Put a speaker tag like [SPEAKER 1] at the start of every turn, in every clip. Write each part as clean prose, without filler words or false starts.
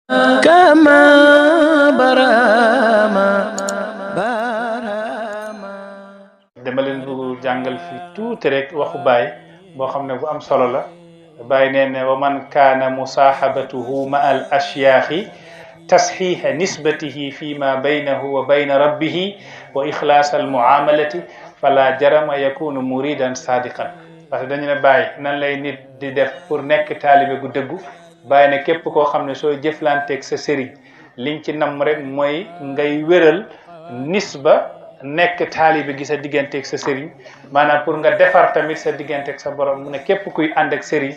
[SPEAKER 1] كما برama barama
[SPEAKER 2] dama leen bëgg jàngal fi tuuti rek waxu Baay boo xam ne bu am solo la. Baay nee ne wa man kaana musaahabatuhu ma al ashyaaxi tasxiixa nisbatihi fi ma baynahu wa bayna rabbihi wa ixlaas al muamalati fala jarama yakunu muridan sadiqan. parce que dañu ne Baay nan lay nit di def pour nekk taalibe gu dëggu. Baay ne képp koo xam ne soo jëflanteeg sa sëriñ liñ ci nam rek mooy ngay wéral nisba nekk taalibe gi sa digganteeg sa sëriñ maanaam pour nga defar tamit sa digganteeg sa borom. mu ne képp kuy ànd ak sëriñ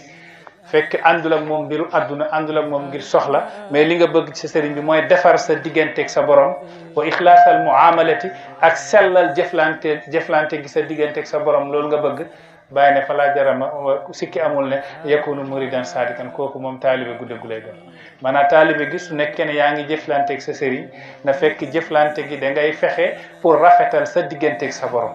[SPEAKER 2] fekk àndul ak moom mbiru àdduna àndul ak moom ngir soxla mais li nga bëgg ci sa sëriñ bi mooy defar sa digganteeg sa borom wa ixlaasal muamalati ak sellal jëflante gi sa digganteeg sa borom loolu nga bëgg. Baay ne falaa jarama sikki amul ne yakunu muridan sadikan kooku moom taalibe gu dëggu lay doon. maanaam taalibe gi su nekkee ne yaa ngi jëflanteeg sa sëriñ na fekk jëflante gi da ngay fexe pour rafetal sa digganteeg sa borom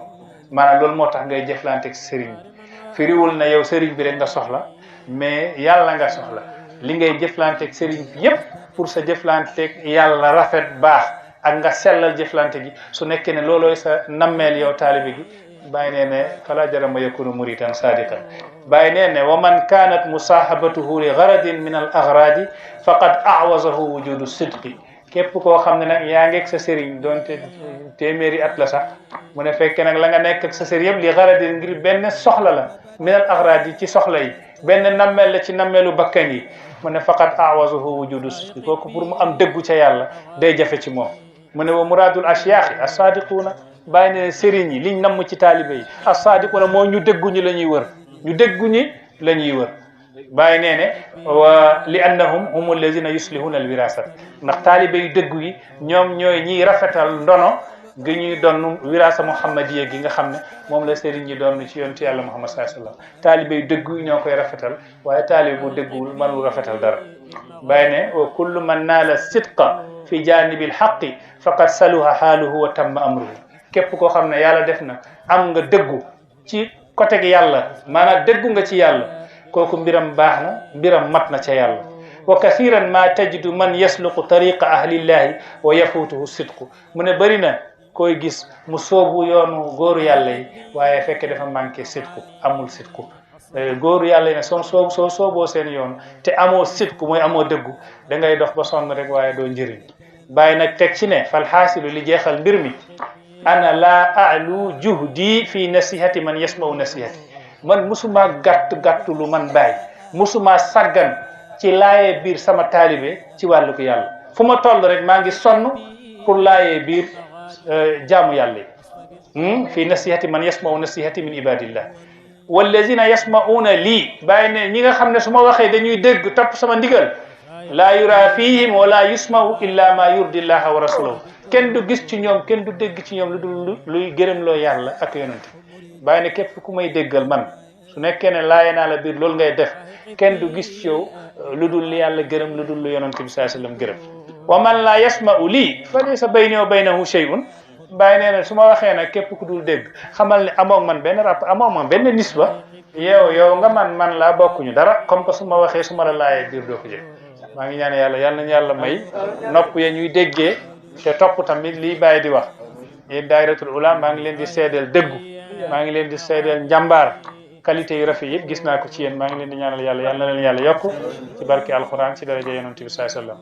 [SPEAKER 2] maanaam loolu moo tax ngay jëflanteeg sa sëriñ bi firiwul na yow sëriñ bi rek nga soxla mais yàlla nga soxla li ngay jëflanteeg sëriñ bi yépp pour sa jëflanteeg yàlla rafet baax ak nga sellal jëflante gi su nekkee ne loolooy sa nammeel yow taalibe gi. Baay nee ne fala jarama yakunu muridan sadiqan. Baay nee ne wa man kanat musahabatuhu li garadin min al agradi faqad awazahu wujudu sidqi. képp koo xam ne nag yaa ngeeg sa sëriñ doonte téeméeri at la sax mu ne fekke nag la nga nekk ak sa sëriñ yëpp li garadin ngir benn soxla la min al agradi ci soxla yi benn nammeel la ci nammeelu bakkan yi mu ne faqad awazahu wujudu sidqi kooku pour mu am dëggu ca yàlla day jafe ci moom. mu ne wa muradul ashyaaxi as-sadiquuna. Baay ne sëriñ yi liñ namm ci taalibe yi as-saadiquna moo ñu déggu ñi la ñuy wër ñu déggu ñi la ñuy wër. Baay nee ne wa li annahum hum allazina yuslihuna alwirasat ndax taalibe yu déggu yi ñoom ñooy ñiy rafetal ndono gi ñuy doon wirasa muhammadiya gi nga xam ne moom la sëriñ ñi doon ci yontu yàlla muhammad sallallahu alayhi wasallam. taalibe yu déggu yi ñoo koy rafetal waaye taalibe bu dégguwul mënul rafetal dara. Baay ne wa kullu man naala sidqa fi janibil haqqi faqad saluha haaluhu wa tamma amruhu. képp koo xam ne yàlla def na am nga dëggu ci côté gi yàlla maanaam dëggu nga ci yàlla kooku mbiram baax na mbiram mat na ca yàlla. wa kathiran ma tajidu man yasluqu tariqa ahlillahi wa yafutuhu sidqu. mu ne bëri na koy gis mu soobu yoonu góoru yàlla yi waaye fekke dafa manqué sidqu amul sidqu. góoru yàlla yi ne soo sooboo seen yoon te amoo sidqu mooy amoo dëggu da ngay dox ba sonn rek waaye doo njëriñ. Bàyyi nag teg ci ne fal xaasilu li jeexal mbir mi ana laa alu juhdi fi nasihati man yasmau nasihati. man musuma gàttu lu man Baay musuma saggan ci laayee biir sama taalibe ci wàllu ko yàlla fu ma toll rek maa ngi sonn pour laayee biir jaamu yàlla yi fi nasihati man yasmau nasihati min ibadillah wallazina yasmauna lii. Baay ne ñi nga xam ne su ma waxee dañuy dégg topp sama ndigal laa yura fihim wala yusmau illa ma yurdi llaha wa rasulahu. kenn du gis ci ñoom kenn du dégg ci ñoom lu dul luy gërëm loo yàlla ak yonent. Baay ne képp ku may déggal man su nekkee ne laaye naa la biir loolu ngay def kenn du gis ci yow lu dul li yàlla gërëm lu dul lu yonent bi sallallahu alayhi wasallam gërëm. wa man laa yasma'u lii fa laysa bayni wa baynahu shay'un. Baay nee na su ma waxee nag képp ku dul dégg xamal ne amoog man benn rap amoog man benn nisba yow nga man laa bokkuñu dara comme que su ma waxee su ma la laayee biir doo ko jëg. maa ngi ñaan yàlla nañu yàlla may nopp ya ñuy déggee te topp tamit lii Baay di wax. yéen daayiratul ula maa ngi leen di seedeel dëggu maa ngi leen di seedeel njàmbaar qualité yu rafet yëpp gis naa ko ci yéen maa ngi leen di ñaanal yàlla na leen yàlla yokk ci barke alquran ci daraja yonent bi sallallahu alayhi wasallam.